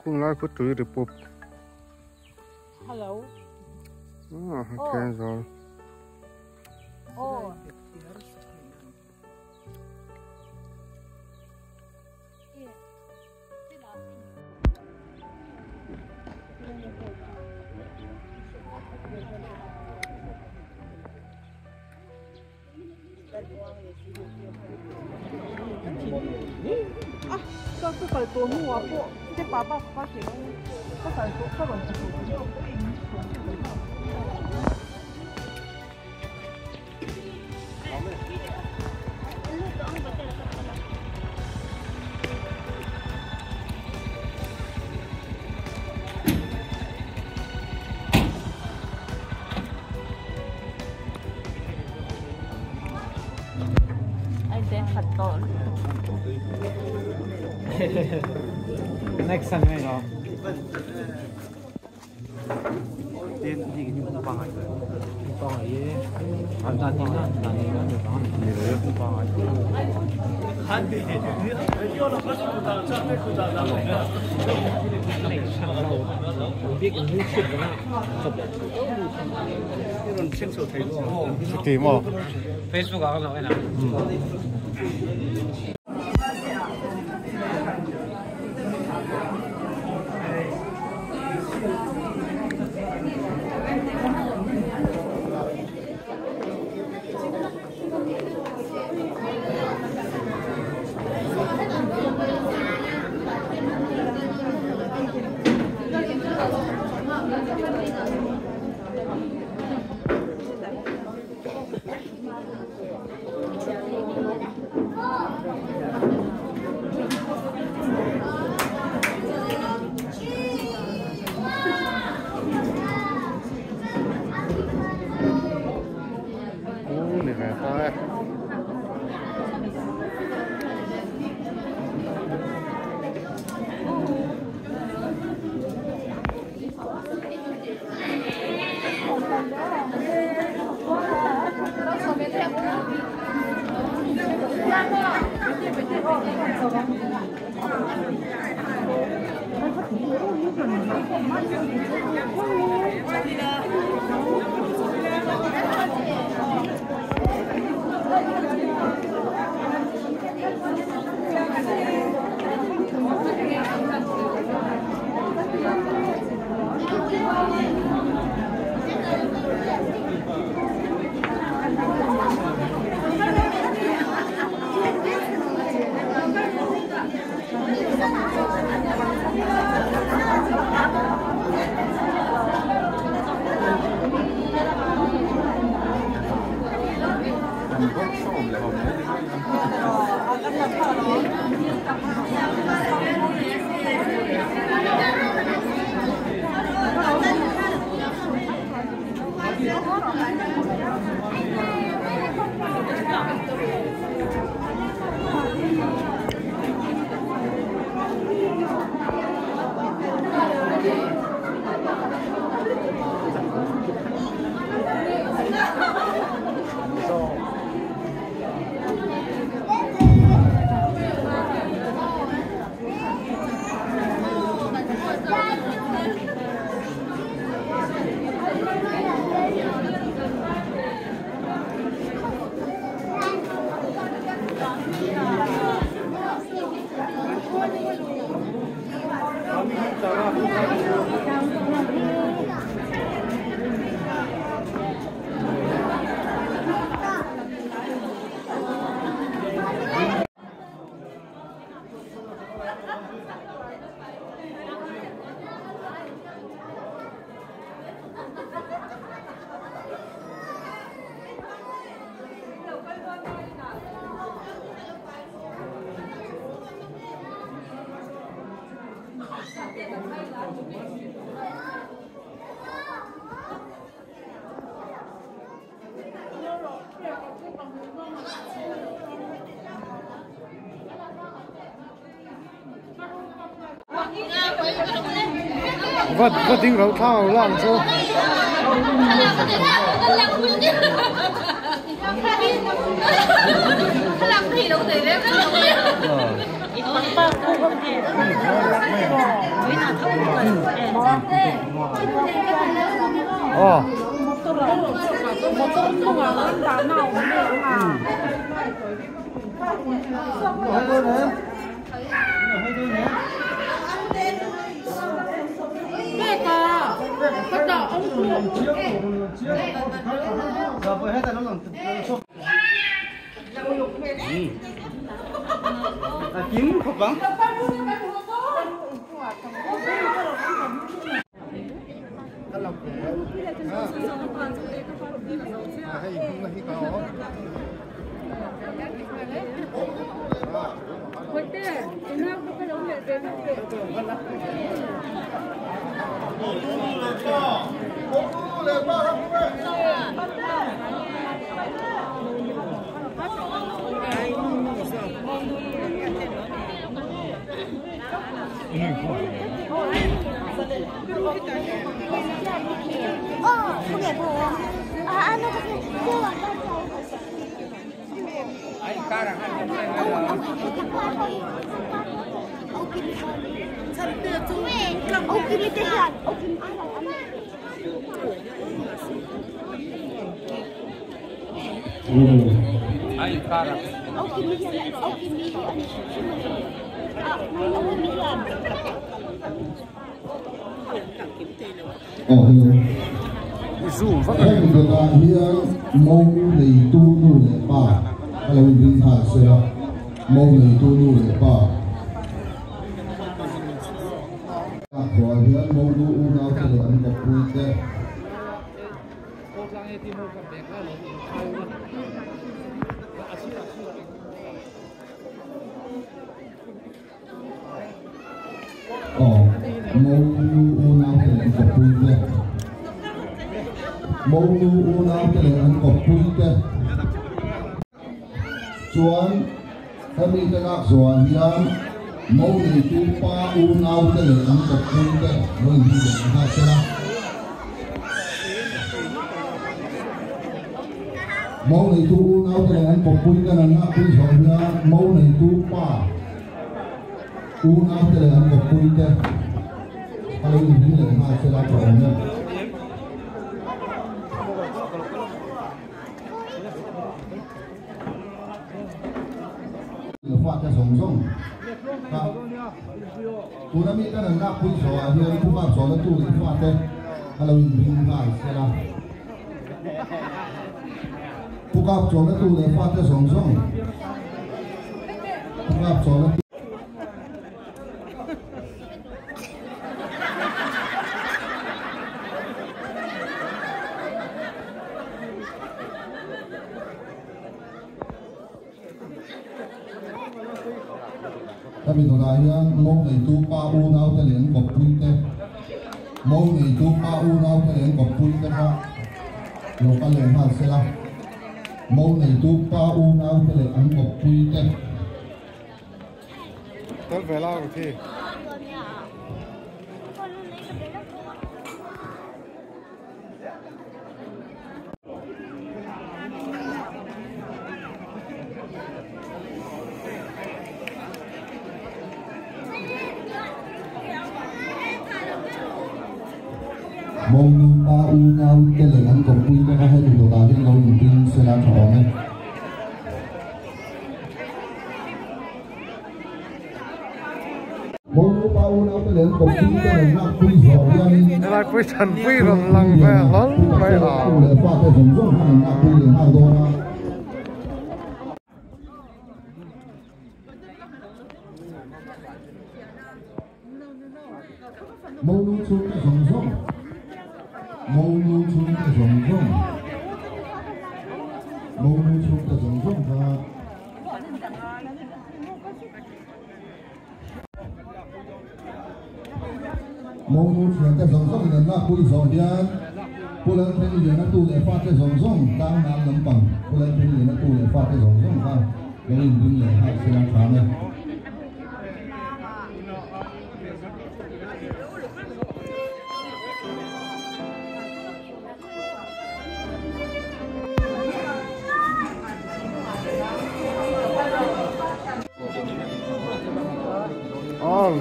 Khung lai khu tui ri pup. Hello. Ah, Thenzawl. Oh. Next time này nó. Ti maw? Facebook ah kan lo en ang. Ú ni ve ta e. Vat vat ding rau thang lo lang chu. Oh.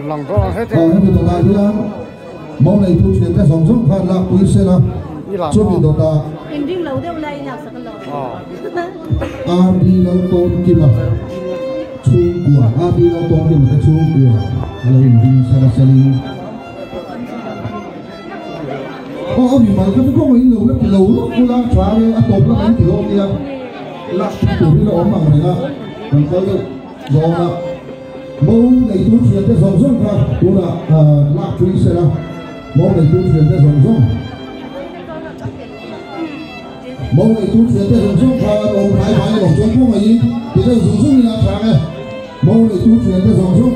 Lang dawn ang heti. Hemi dawtah hian mo neitu thiante zawng zawng khan lakpui sela chumi dawtah RD Laltawnkima chhungkua RD Laltawnkima te chhungkua a lo inring sela selin aw a mimal kha chu kawngah in lo la ti lo lawk bula tha nge a tawp lamah in ti dawn nia lak tur hi la awm ang reng a kan kal deuh dawn a. Mo neitu thiante zawng zawng kha tunah lak pui sela, mo neitu thiante zawng zawng. Mo neitu thiante zawng zawng kha an awm hnai vai lo chuan kawngaihin ti deuh zung zung ila chang e. Mo neitu thiante zawng zawng.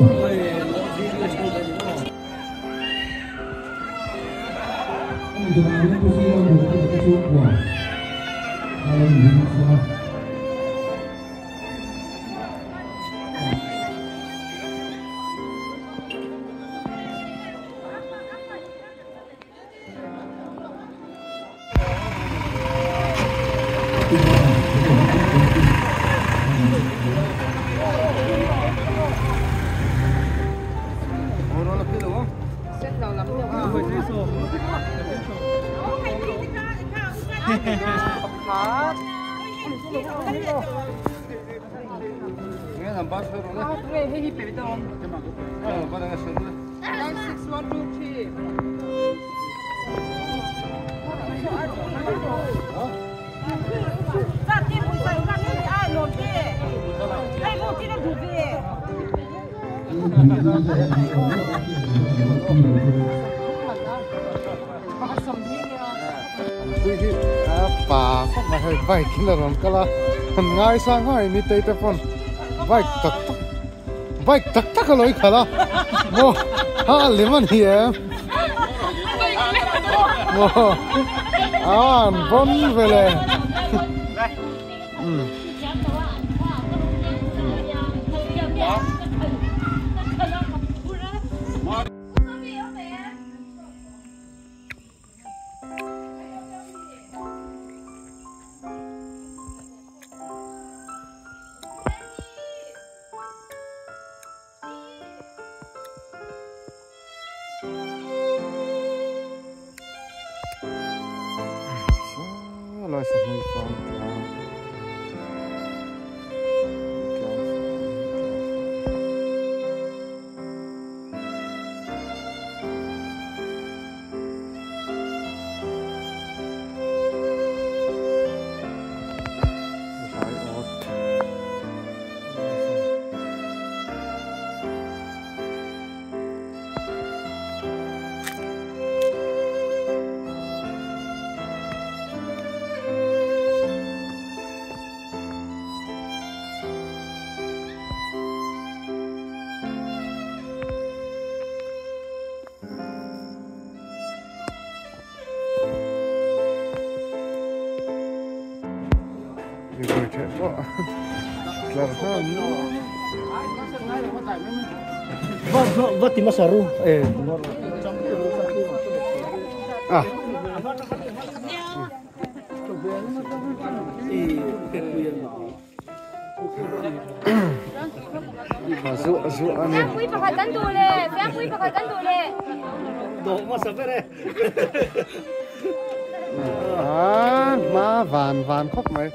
Ani tunah hian Pu Zira Muhti te chhungkua a lo inring sela. Pa khawp mai hei bike in a rawn kal a an ngaisang ngai ni tei te pawn bike tak tak bike tak tak a lo i khalh a maw ha a lem a ni em maw a an vawn vele umm. Van van khawp mai.